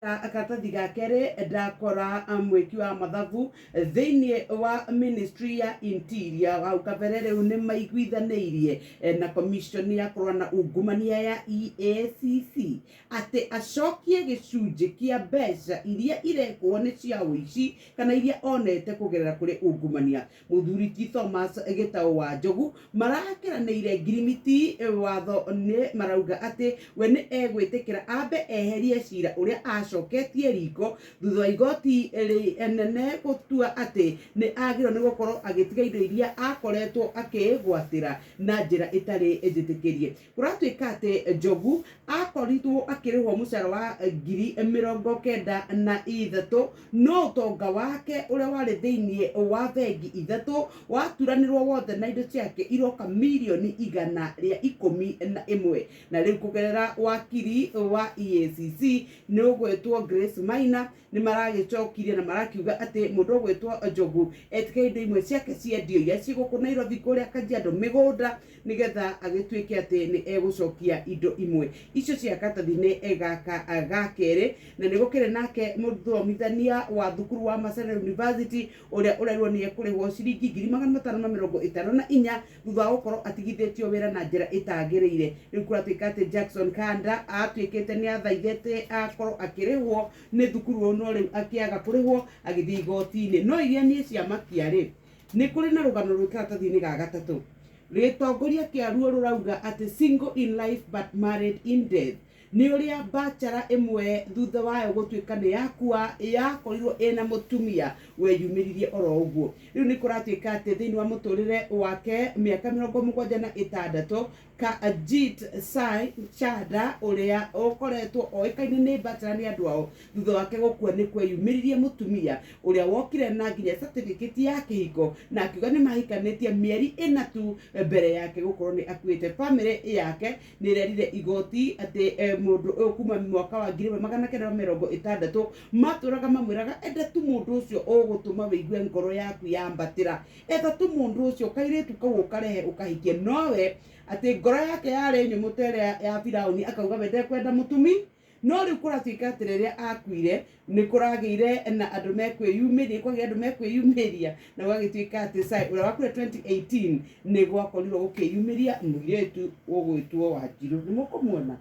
Karatathi ga kerĩ ndakora mwĩki wa mathabu thĩinĩ wa ministry ya interior hau kabere rĩu nĩ maiguithanĩirie na commission ya kũrũa na ungumania ya EACC atĩ acokie gĩcunjĩ kĩa mbeca iria irekwo nĩ cia ũici kana iria onete kũgerera kũrĩ ungumania. Mũthuri ti Thomas Gĩtaũ wa Njogu marakĩranĩire ngirimiti watho nĩ marauga atĩ we nĩ egwĩtĩkĩra ambe eherie cira ũrĩa acoketie riko thutha wa igoti rĩnene gũtua atĩ nĩ agĩrĩirwo nĩ gũkorwo agĩtiga indo iria akoretwo akĩĩgwatĩra na njĩra ĩtarĩ njĩtĩkĩrie. Kũratuĩka atĩ Njogu akorirwo akĩrĩhwo mũcara wa 93,000 no ũtonga wake ũrĩa warĩ thĩinĩ wa bengi ithatũ waturanĩrwo wothe na indo ciake iroka mirioni 111. Na rĩu kũgerera wakiri wa EACC nĩ ũgwĩtwo Grace Maina nĩ maragĩcokirie na marakiuga atĩ mũndũ ũgwĩtwo Njogu etĩkĩre indo imwe ciake ciendio iria ciĩ gũkũ Nairobi kũrĩa Kajiado mĩgũnda nĩgetha agĩtuĩke atĩ nĩ egũcokia indo imwe icio cia karatathi-inĩ gaka ga kerĩ. Na nĩ gũkĩrĩ nake mũthomithania wa thukuru wa Makerere University ũrĩa ũrerwo nĩ ekũrĩhwo ciringi 554,000 thutha wa gũkorwo atigithĩtio wĩra na njĩra ĩtagĩrĩire. Rĩu kũratuĩka atĩ Jackson Kanda atuĩkĩte nĩ athaithĩte akorwo akĩrĩhwo nĩ thukuru ũyũ no rĩu akĩaga kũrĩhwo agĩthiĩ igoti-inĩ. No iria niĩ ciamakia rĩ, nĩ kũrĩ na rũgano rwĩ karatathi-inĩ ga gatatũ. Gĩtongoria kĩa ruo rũrauga atĩ single in life but married in death. Nĩ ũrĩa bachara ĩmwe thutha wayo gũtuĩka nĩ yakua yakorirwo ĩna mũtumia weyumĩririe oro ũguo. Rĩu nĩ kũratuĩka atĩ thĩinĩ wa mũtũrĩre wake mĩaka 76 Kajit Sai Chada ũrĩa ũkoretwo oĩkaine nĩ bachara nĩ andũ ao thutha wake gũkua nĩ kweyumĩririe mũtumia ũrĩa wokire na nginya certificate ya kĩhiko na akiuga nĩ mahikanĩtie mĩeri 4 tu mbere yake gũkorwo nĩ akuĩte. Famĩlĩ yake nĩ ĩrerire igoti atĩ mũndũ ũyũ kuma mwaka wa 1960 matũraga mamwĩraga enda tu mũndũ ũcio ũgũtũma wĩigue ngoro yaku yambatĩra, etha tu mũndũ ũcio kairĩtu kau ũkarehe ũkahikie, nowe atĩ ngoro yake yarĩ nyũmũ ta ĩrĩa ya Firaũni akauga we ndekwenda mũtumi. No rĩu kũratuĩka atĩ rĩrĩa akuire nĩ kũragĩire na andũ mekwĩyumĩria, kwagĩa andũ mekwĩyumĩria na gũgagĩtuĩka atĩ Sai ũrĩa wakuire 2018 nĩ gwakorirwo gũkĩyumĩria mũirĩtu ũgwĩtwo Wanjirũ. Nĩ mũkũmuona?